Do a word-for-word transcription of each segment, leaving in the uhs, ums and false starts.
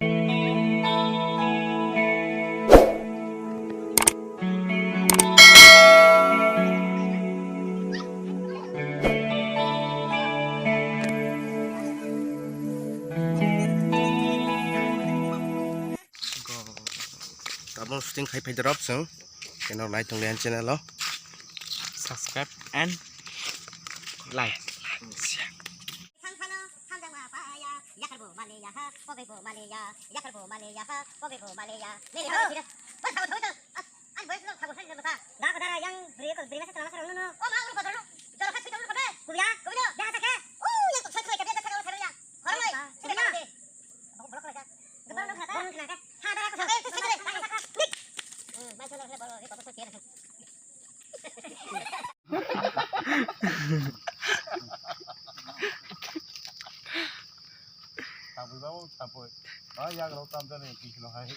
Tabuk shooting khai phaidorok chwng, channel nai tongdi ani channel o. Subscribe and like. Thang phano hamjakma paya, yakarbo maliya ha, pogwibo maliya, yakarbo maliya ha, pogwibo maliya. Nini ha, sida. Bas, thago, thago, thago. As, ani boyos no thago, sida, basa. Da kadara yang bri ko, bri masa thago, masa no, no. O ma, uru ko, uru. Joro kha, sida, uru ko, be. Kuya, kuya, da, sa ke. U, yang tok, sa, sa, sa, sa, sa, sa, sa. Hormai, sida, na. Bok, bok, bok, bok. Bok, bok, bok. Ha, da, ko, sa, sa, sa, sa, sa. Nik. Hmm, mai, sa, sa, sa, bok, bok, bok, sa, sa. Sabwi babu sabwi. Ah, yagrok tamjani tisno hai.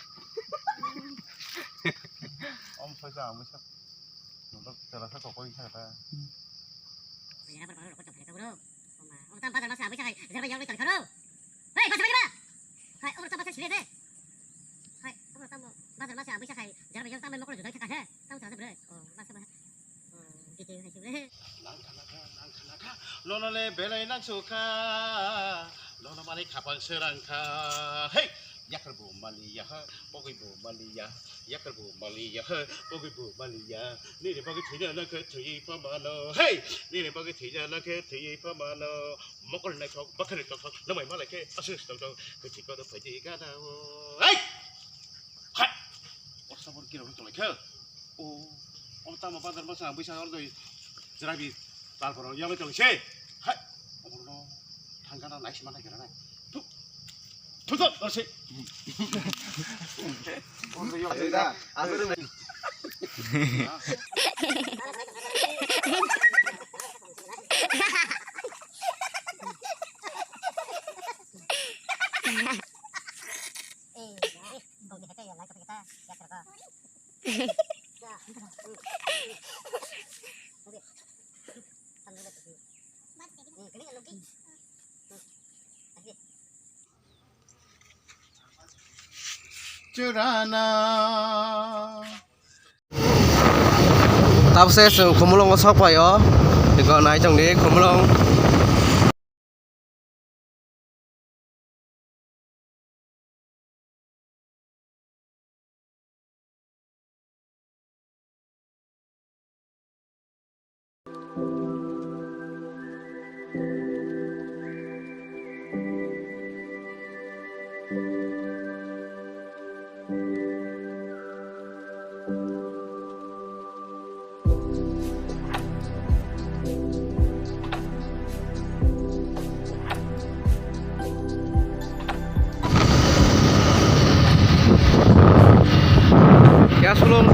Om soisa amwisa. Nokdok telasa kokoi sakta. Yana bar bar rokot tongkha bro. Oma, o tam bazar masa amwisa hai, jerba yang tongkha bro. Hei, bazar ba. Hai, o tam bazar sire de. Hai, o tam bazar masa amwisa hai, jerba yang tam mokol jodai thaka he. Tam sa bro. O, masa ba. Nangkha nangkha, nangkha nangkha, nono le belai nangsukha, nono mani khapang srangkha. Hey, yakar bo maliya ha, pogwi bo maliya, yakar bo maliya ha, pogwi bo maliya. Nini bagwi thwina nangkhe thwiwi phamano. Hey, nini bagwi thwina nangkhe thwiwi phamano. Mokol naithok, bakhani tongthok, namai malai khe aswk tongthok, kwthwi kodo phaidi gana o. Hey! Hai! Orsa bor kiro tonglaikha. O, o tamo bazar masa bwsa oro doi jrabi tal poro yamai tong se. Hai, omo no thangkana naisi manai kira nai. Thu, thu, thu, dorsi. Asli da, asli da. Churana. Tabse chwng Khumulwngo sok phaio. Eko nai tongdi Khumulwng. Gas belum.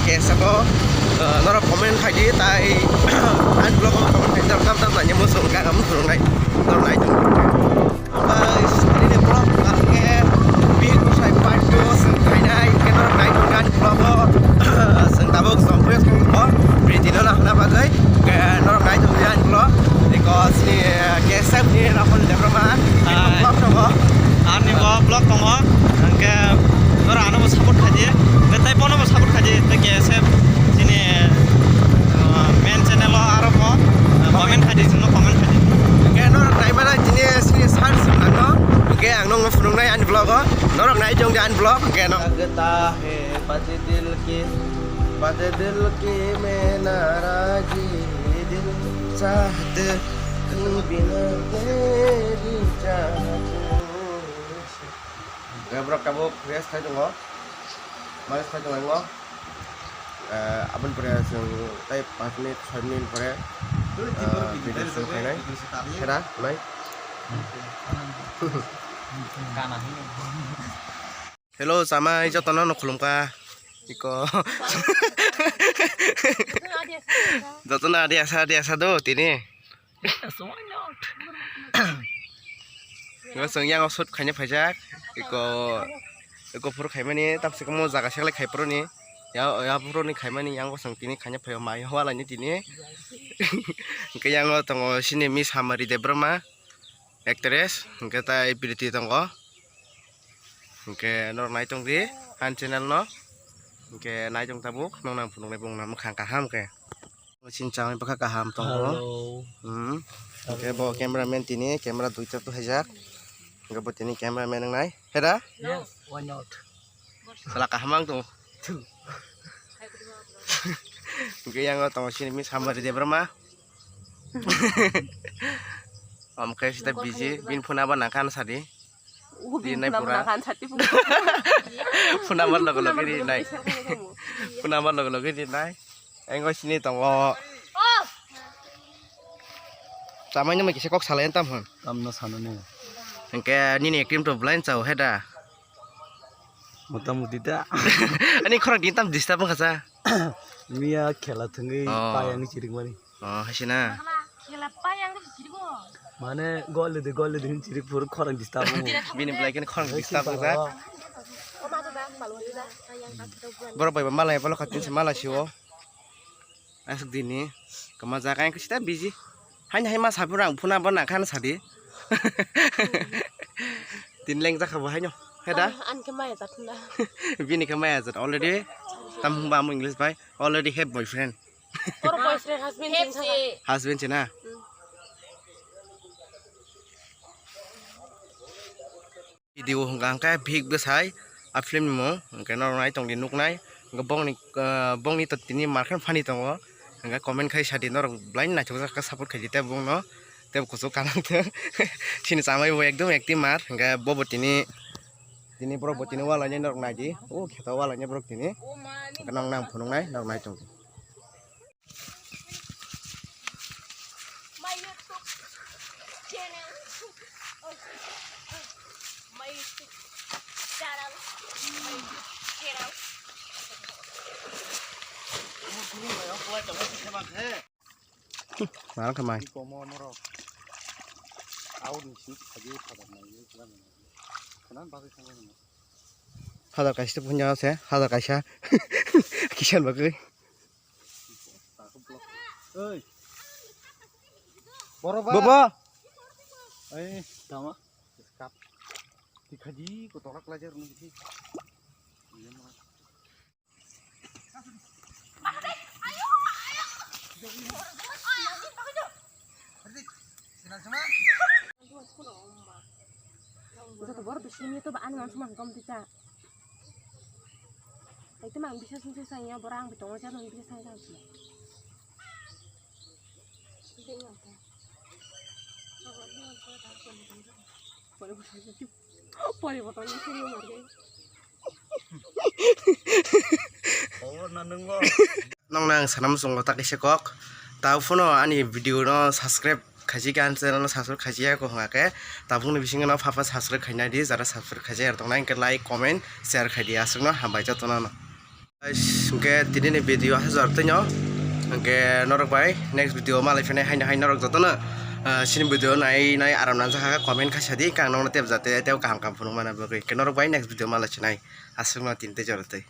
Okay, sabo, uh, norok comment khai di, tai ani vlog o comment khai di, tam tam nai mo song ka mo song nai, norok nai tong. Guys, nini vlog ang ke big sai part two song khai nai, ke norok nai tong ani vlog o, song tabuk song pres ko, pretty no na na bagai. Ke norok nai tong ani vlog, because ni, eh, K S F ni Rahul Debbarma, ah, vlog tongo. Ani bo vlog tongo, hingke norok ano bo support khaidi, hingke tei bono bo support khaidi, tei K S F chini, eh, main channel o aro bo, eh, comment khaidi, chwngno comment khaidi. Hingke norok nai mana chini, chini search swnamno, hingke ang nongno phunuknai ani vlog o, norok nai tong di ani vlog, hingke no. लगता है बस दिल के, बस दिल के मैं नाराजी, दिल चाहते तू बिना तेरी चाहत। Borok tabuk rest khai tongo, ma rest khai tongo. Eh, aboni pore chwng tei panch minute, soi minute pore Ah, video shoot khainai. Hera, nai. Hello, chamai, jotono no khulumkha. Iko. Jotono adi asa, adi asa do, tini. Yes, why not? Ngo chwng yang shoot khaina phaijak. Iko, iko phuru khaimani, tamsik mo jaga seklai khai phuru ni. Ya, ya phuru ni khaimani, yang bo chwng tini khaina phaio, mai hwalaini tini. Hwnkhe yang o tongo sini Miss Hamari Debbarma, actress, hwnkhe tai Priti tongo. Hwnkhe norok nai tongdi, ani channel no. Hwnkhe nai tong tabuk, nong nang phunuknai bong nang mwkhang kaham khe. Sini chamai bwkha kaham tongo. Hello. Hmm. Hwnkhe bo cameraman tini camera duita tu haijak. Hwnkhe bo tini cameraman wngnai. Heda? Yes, why not? Sala kaham ang tongo. Hwnkhe yang o tongo sini Miss Hamari Debbarma. Omo khe sita busy, bini phone number nangkha ano sadi. Di nai pura. Phone number logo logo ri nai. Phone number logo logo ri nai. Engo sini tongo. Chamai nang kisa kok salai tam hwn. Tamno sanani. Hwnkhe nini cream to blind chao heda. Motamuti da. Ani khorang din tam disturb wngkha sa. Miya khela thwngwi Oh. Payang chirik mani. Oh, haisina. Mane gol de gol de hin chirik phuru khorang disturb wngkha. Bini belai khe khorang disturb wngkha. Borok bai ba malai bolo khatin se malai sio. Aswk dini kwma jaga ang sita busy. Haini hai ma saphuru ang phone number nangkha ano sadi. Tini leng jakha bo haino. Heda? An, an khe maya jat hwnda. Bini khe maya jat already. Tam hwnba amo English bai. Already have boyfriend. Oro boyfriend, husband chini thangkha. Husband china? Hmm. Video hwnkha hwnkhe bihik bwsai a film ni mung hwnkhe norok nai tongdi nuknai hwnkhe bongni ah bongni to tini markhe phani tongo hwnkhe comment khai sadi norok belai naithokjak khe support khaidi tei bongno tei kuchuk kanang thung sini chamai bo ekdum active mar hwnkhe bobo tini tini borok bo tini walainai norok naidi o kheto walainai borok tini hwnkhe norok nang phunuknai norok nai tongdi. My YouTube channel. My YouTube channel. My YouTube channel. Nang khamai. Hazar kaisa punya se, hazar kaisa. Kisan bagwi. Oi. Boro ba. Baba. Ei, tama. Skap. Tikhaji ko torak lajar nungsi. Joto bor bising ni to ba ani mangsa mangsa kom tisa. Hai to mang bisa sung sung sang ya bor ang bitong ja mang bisa sang sang sung. Pore botol ni sung mar gai. Nokno ang sana muchungo ta kaisa kok. Tabuk phano ani video no subscribe khaijak, ani channel no subscribe khaijak ya kok hwnga khe. Tabukni bisingo no phapa subscribe khaina di, jara subscribe khaijak ya tongna hwnkhe like, comment, share khaidi aswkno hambai jotono no. Guys, hwnkhe tini ni video aswk jora twi no. Hwnkhe norok bai next video malai phinai haino hai norok jotono, ah, sini video nai nai aram nang jakha comment khaisa di, hwnkhe ang nokno tep jate tei kaham kaham phunuk mana bagwi. Hwnkhe norok bai next video malai phinai aswkno tini tei jora twi.